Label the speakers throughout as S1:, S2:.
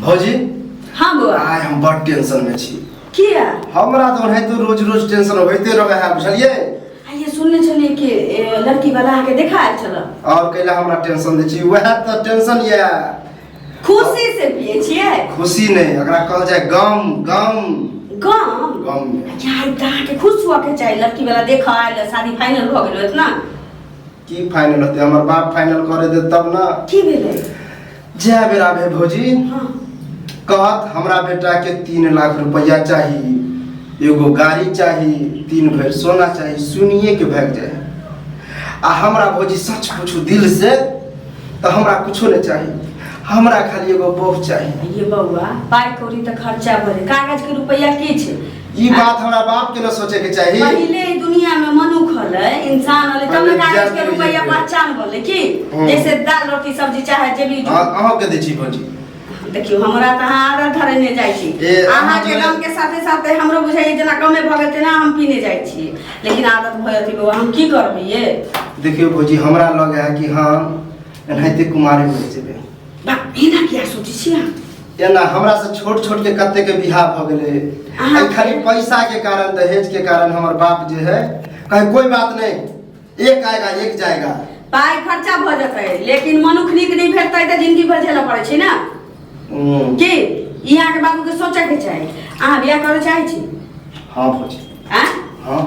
S1: भौजी।
S2: हाँ बौआ।
S1: आइ हम बड़ टेंशन में छी।
S2: किया?
S1: हमरा तऽ ओनाहितो रोज रोज टेंशन होइते रहै है, बुझलियै?
S2: आइए सुनने छलियै कि लड़की वाला अहाँके देखा आयल छल।
S1: और कैला हमरा टेंशन दै छी? वएह तऽ टेंशन यऽ।
S2: खुशी से पिए छियै?
S1: खुशी नहि, एकरा कहल जाय गम, गम।
S2: गम?
S1: गम में।
S2: यार, तऽ अहाँके खुश हुअ के चाही, लड़की वाला देखा आयल, शादी फाइनल भऽ गेल होत ना?
S1: की फाइनल होतै? हमर बाप फाइनल करे दे तब ना।
S2: की भेलै?
S1: जै बेर आबे भौजी, कहत हमरा बेटा के 3 लाख रुपया चाही, एगो गाड़ी चाही, 3 भरि सोना चाही। सुनिए के भागि जाए। आ हमरा भौजी सच पूछू दिल से तऽ हमरा कुछो नहीं चाही, हमरा खाली एगो बहू चाही।
S2: ये बौआ, पाइ कौड़ी तऽ खर्चा भरे, कागज के रुपया की छै?
S1: ई बात हमरा बाप के न सोचे के चाही।
S2: पहिले ई दुनिया में मनुख हलै, इंसान हलै, तब
S1: पहिले
S2: ने कागज के
S1: जाति
S2: रुपया
S1: रहियै।
S2: पहचान भेलै की? जैसे दाल रोटी सब्जी चाहे जे भी।
S1: हाँ, अहूँ के दै छी भौजी।
S2: देखियौ, हमरा तऽ अहाँ आदत धरेने जाइ छी।
S1: ए, अहाँ
S2: अहाँके गम के साथे साथे हमरो बुझाइए, जेना कमे भऽ गेल तेना हम पीने जाइ छी, लेकिन आदत भऽ जेतै बौआ, हम की करबै ये?
S1: देखियौ भौजी, हमरा लगे है कि हम एनाहिते कुमारे मरि जेबै।
S2: बा, एना किया सोचै छी अहाँ?
S1: एना हमरा से छोट छोट के कते के बियाह भऽ गेलै। एहि खाली पैसा के कारण, दहेज के कारण। हमर बाप जे है कहे, कोई बात नहीं, एक आएगा एक जाएगा।
S2: पाइ खर्चा भऽ जेतै, लेकिन मनुख नीक नहि भेटतै तऽ जिंदगी भर झेलऽ पड़ै छै ने। की ई अहाँके बाबूके सोचऽके चाही। अहाँ बियाह करऽ चाहै छी?
S1: हाँ भौजी।
S2: आँय?
S1: हाँ।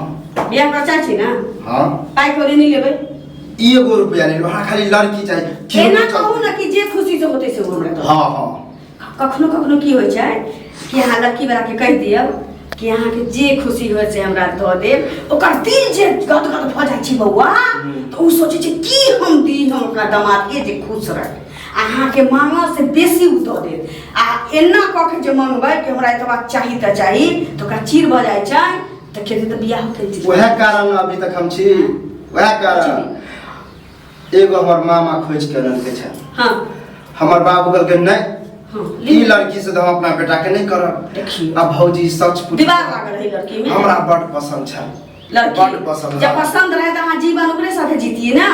S2: बियाह करऽ चाहै छी ने?
S1: हाँ।
S2: पाइ कौड़ी नहि लेबै?
S1: एगो रुपया नहीं, वहाँ खाली लड़की चाहिए। केहनो
S2: एना
S1: चलतै।
S2: कहू ने कि जे खुशी से होतै से हमरा दऽ।
S1: हाँ हाँ।
S2: कखनो कखनो की होइ छै कि अहाँ लड़की वाला के कहि दियौ कि अहाँके जे खुशी होइ से हमरा दऽ देब, ओकर दिल जे गदगद भऽ जाइ छै बौआ, तऽ ओ सोचै छै की हम दी हम अपना दामादके जे खुश रहे। अहाँके मांगऽ से बेसी ओ दऽ देत। आ एना कऽ के जे मंगबै कि हमरा एतबा चाही तऽ चाही, तऽ ओकरा चीर भऽ जाइ छै, तऽ खेती तऽ बियाह होतै।
S1: वएह कारण अभी तक हम छी, वएह कारण। एगो हमर मामा खोजि के अनलकै छै। हमर बाबू कहलकै नहि, ई लड़की से तऽ हम अपना बेटा के नहीं करब।
S2: देखियौ।
S1: आ भौजी सच पूछू,
S2: दिमाग लागल है लड़की में।
S1: हमरा बड पसंद छल।
S2: लड़की
S1: बड पसंद
S2: जब
S1: रहै।
S2: पसंद रहे तऽ अहाँ जीवन ओकरे साथे जीतिए ना।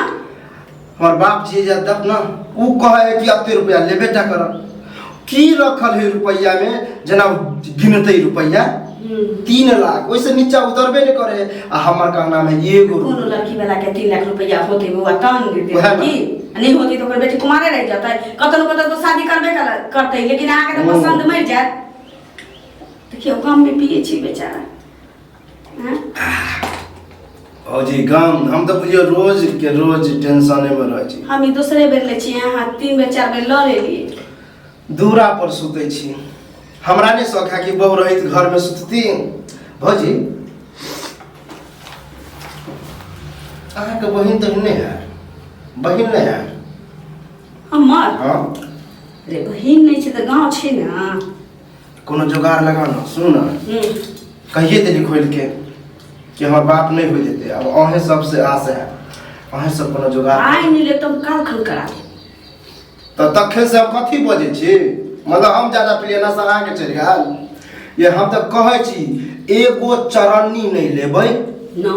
S1: हमर बाप जी जे तब न उ कहे कि एते रुपया लेबे टा करब। की रखल है रुपया में, जेना गिनते रुपया 3 लाख, ओहिसे नीचा उतरबे नहीं करे। आ हमर कहना में एगो
S2: कोनो
S1: रुपया।
S2: लड़की वाला के 3 लाख रुपया होते बौआ तहन दे
S1: वएह
S2: देतै
S1: ने।
S2: की? आ नहि होते तऽ ओकर बेटी कुमारे रहि जेतै। कतौ न कतौ तऽ शादी करबे करतै, लेकिन अहाँके तऽ पसंद मरि जायत। देखियौ, कम में पिए छी बेचारा। हाँ?
S1: भौजी, गम हम तऽ बुझियौ रोज के रोज टेंशने में रहै छी।
S2: हम ई दोसरे बेर लै छी, अहाँ तीन बेर चारि बेर लऽ लेलियै।
S1: दूरा पर सुतै छी। हमरा नहि शौक है कि बहु रहित घर में सुतती। भौजी, अहाँके बहिन तऽ नहि है? बहिन नहि है?
S2: हमर?
S1: हाँ।
S2: रे, बहिन नहि छै तऽ गाँव छै ने।
S1: कोनो जोगाड़ लगा न, सुनू ने। कहिए देली खोलि के कि हमर बाप नहि होइ देतै। आब अहें सबसे आस है, अहें सब कोनो जोगाड़।
S2: आइ नहि लेब तऽ हम काल खन करा देब।
S1: तऽ तखन से हम कथी बजै छी? मतलब हम ज्यादा प्रिय नशा अहाँके चलि गेल ये। हम तऽ कहै छी एगो चरन्नी नहि लेबै।
S2: ना।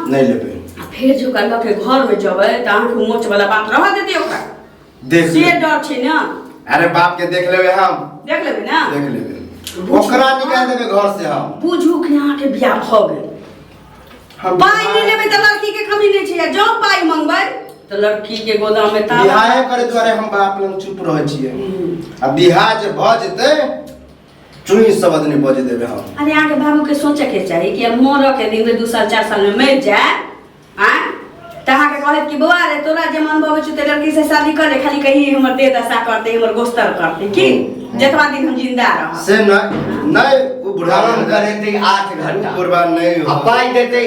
S1: नहि लेबै।
S2: आ फेर जे ओकरा लऽ के घरमे जेबै तऽ अहाँके मोच वाला बात रहऽ देतै ओकरा?
S1: देख
S2: से
S1: लेबै।
S2: डर छै ने।
S1: अरे बाप के देख लेबै हम।
S2: देख लेबै ने।
S1: देख लेबै, ओकरा निकालि देबै घर से हम।
S2: बुझू कि अहाँके बियाह भऽ गेल।
S1: हम
S2: पाइ नहि लेबै तऽ लड़की के कमी नहि छै, आ जँ पाइ मंगबै तऽ लड़की के गोदाम में ताला।
S1: बियाहे करे दुआरे हम बाप लग चुप रहै छियै। आ बियाह जे भऽ जेतै, चुई शब्द नहि बजे देबै हम।
S2: अरे, अहाँके बाबू के सोचे के चाही कि अब मरऽ के दिन में 2 साल 4 साल में मरि जाए आँय, तऽ अहाँके कहत कि बौआ रे, तोरा जे मन भबै छौ तऽ लड़की से शादी कर ले, खाली कही हमर देह दशा करतै, हमर गोस्तर करतै कि जतबा दिन हम जिंदा रहब।
S1: से नहि नहि, ओ बुढ़ा
S3: काम करेतै 8 घंटा।
S1: बुढ़बा नहि।
S3: आ पाइ देतै।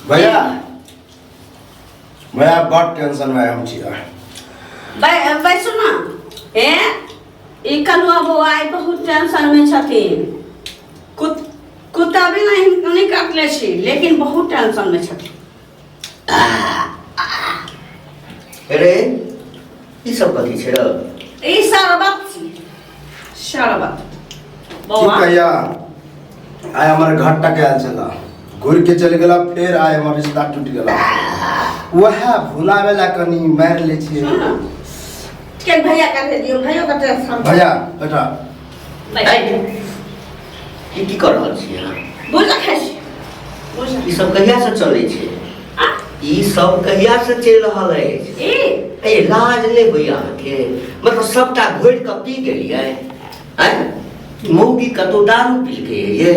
S1: भैया, भैया, बड़ टेंशन में हम छी।
S2: बैसू ने। ए, ई कनुआ बौआ आइ बहुत टेंशन में छथिन। कुत्ता भी नहीं नहीं काटले छी, लेकिन बहुत टेंशन में छथिन।
S3: अरे, ई सब कथी छै रौ?
S2: ई शरबत छी, शरबत
S1: की
S2: बौआ।
S1: कहिया आइ हमर घर तक आयल छला, घुरि के चलि गेला। फेर आइ हमर रिश्ता टूटि गेला। वएह भुलावे ला कनी मारि लै छियै।
S2: के भैया का दे दियो, भैया का टेंशन।
S1: भैया बेटा।
S3: ई की कर रहल छी अहाँ?
S2: बुझ खाइ छी। बुझ।
S3: ई सब कहिया से चलै छै?
S2: आ?
S3: ई सब कहिया से चलि रहल अछि?
S2: ई
S3: ए लाज नहि होइया अहाँके? मतलब सबटा घोरि कऽ पी गेलियै? आँय, मौगी कतौ दारू पीलकै ये?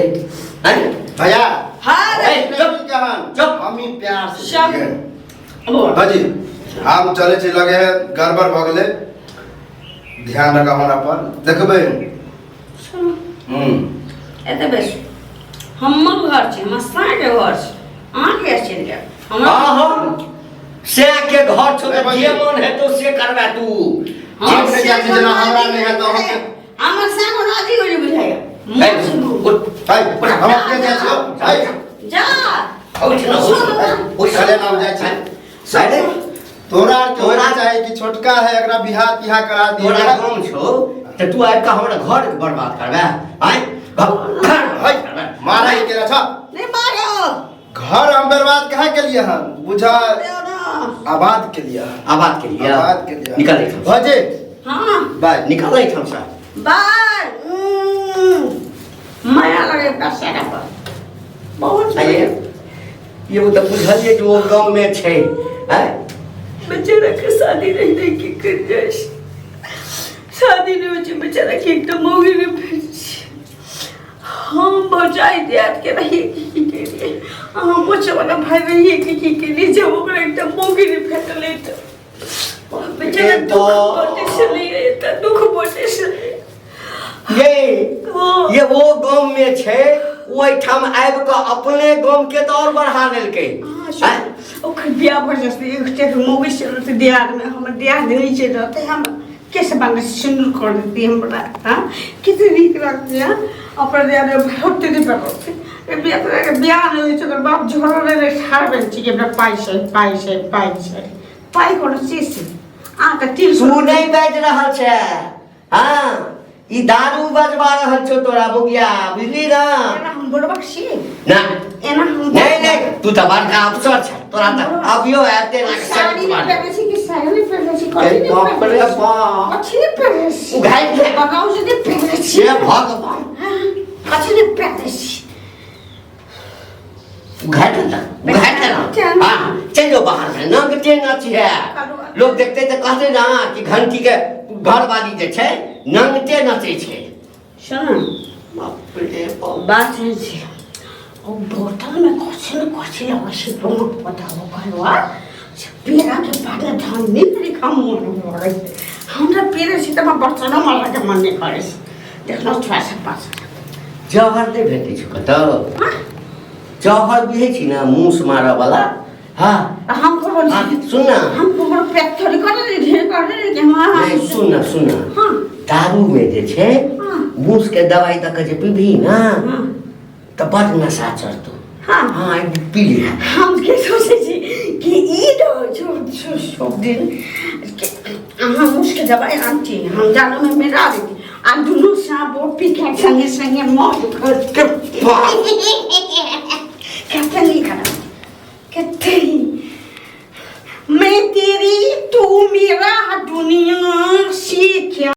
S3: आँय
S1: भैया।
S2: हाँ रे।
S3: ए, चुप, चुप।
S1: हम ही प्यार से
S2: सब।
S1: जियै। भाजी हम चले छी, लगे है गड़बड़ भऽ गेलै, ध्यान रखा हमरा पर देखबै।
S2: सुनू।
S1: हम्म।
S2: एते बेस हमर घर छै, हमर साँके घर छै, अहाँके चलि जायब हमरा।
S3: हाँ हाँ, से के घर छौ तऽ जे मन हेतौ से करबे तू।
S1: हम नहि जाइ छी, जेना हमरा नहि हेतौ अहाँके।
S2: हमर साँको राजी हो जे बुझाइया।
S3: ए, उठ,
S1: है, हम अपने जाइ छी, है।
S2: जा।
S3: उठ ना, उठ, उठ।
S1: चले ना, हम जाइ छी।
S3: अरे,
S1: तोरा आर के
S3: तोरा-
S1: होना चाही कि छोटका है, एकरा बियाह तियाह करा दिए।
S3: तोरा कम छौ तऽ तू आबि कऽ हमरा घर बर्बाद करबे? आँय, घर
S1: है, मारा ही केला छ।
S2: नहीं मारो।
S1: घर हम बर्बाद कहाँ के लिए हन बुझा?
S2: देओ ना।
S1: आबाद के लिए।
S3: आबाद के लिए।
S1: आबाद के लिए।
S3: निकल एहिठाम से।
S1: भजे।
S2: हाँ।
S1: बाय।
S3: निकल एहिठाम से।
S2: बाय। माया लगे पैसा पर बहुत।
S3: आइए, ये वो तऽ बुझलियै जे ओ गाँव में छै। आँय,
S2: बेचारा के शादी नहीं नहीं की कर जाए, शादी नहीं होइ छै बेचारा के, एकटा मौगी नहि भेल छै। हम भौजाई दियाद के रहिए की के लिए, हम बच्चा भाई रहिए की की के लिए, जब ओकरा एकटा मौगी नहि भेटलै तऽ बेचारा दुख बटे छलैए, एतऽ दुख बटे छलैए।
S3: ये
S2: हँ।
S3: ये वो गाँव में छै, ओहिठाम आबि कऽ अपने गाँव के तऽ आओर बढ़ा देलकै।
S2: हाँ, ओकर बियाह भऽ जेतै, एकटा मौगी से रहतै दियादमे, हमर दियाद नहि छै रहतै, हम केस बांधे सिन्दूर कर देती हमरा। हाँ, कते नीक लगतै। हाँ, अपन दियाद में होते नहीं पकड़ते। बियाह के बियाह नहि होइ छै, ओकर बाप झोरा लेने ठाढ़ भेल छै कि हमरा पाइ छै, पाइ छै, पाइ छै, पाइ कोनो चीज छै? अहाँ तऽ 300
S3: तू नहि बाजि रहल छै। हाँ, ई दारू बजबा रहल छौ तोरा बौआ, बुझली ना?
S2: एना हम बोलबाक छी?
S3: ना।
S2: एना हम
S3: नहीं नहीं, तू तऽ बड़का अफसर छै, तोरा तऽ अभियो आबिते ना।
S2: साड़ी नहि पहिरै छी कि साड़ी नहि पहिरै छी? कथी नहि
S3: बाप रे
S2: पहिरै छी?
S3: बाप।
S2: कथी नहि पहिरै छी?
S3: उघारि दे।
S2: ब्लाउज नहि पहिरै छी?
S3: हे भगवान।
S2: हाँ, कथी नहि पहिरै छी?
S3: उघारि दे, उघारि दे ना। हाँ, चल जाओ बाहर में, नंगटे नच है। लोग देखते तऽ कहते ना कि घंटी के घरवाली जे छै नंगटे नचै छै।
S2: सुन।
S3: बाप रे बाप।
S2: बात है छै, ओ बोतलमे कथी ने कथी लगै छै, बहुत पता कहलुआ से पेड़ाके बाद धान नीक लिखा मोन लगै छै। हमरा पेड़े छी तऽ हमरा बर्तनो मारलाके मन नहि करै छै। देखलहुँ छओ से पाँच।
S3: जहर नहि भेटै छौ कतौ? जहर बुझै छी ने, मूस मारऽ वाला? हाँ।
S2: हम ककरो
S3: हाँ, सुन ना।
S2: हम ककरो पैक थोड़ी करे ढेर करे कि हम
S3: नहीं, सुन ना, सुन ना।
S2: हाँ।
S3: दारू में जे छै
S2: हाँ।
S3: मूस के दवाई दऽ के जे पीबही ना
S2: हाँ।
S3: तऽ बड नशा चढ़तौ।
S2: हाँ।
S3: हाँ, एक पी ले।
S2: हम के सोचै छी कि ई जो सब दिन के अहाँ मुसके दवाई आनती, हम जानो में मिला देती आ दुनू साँप पी के संगे संगे मौज कर के कते नीक लागत, कते नीक। मैं तेरी तू मेरा दुनिया से क्या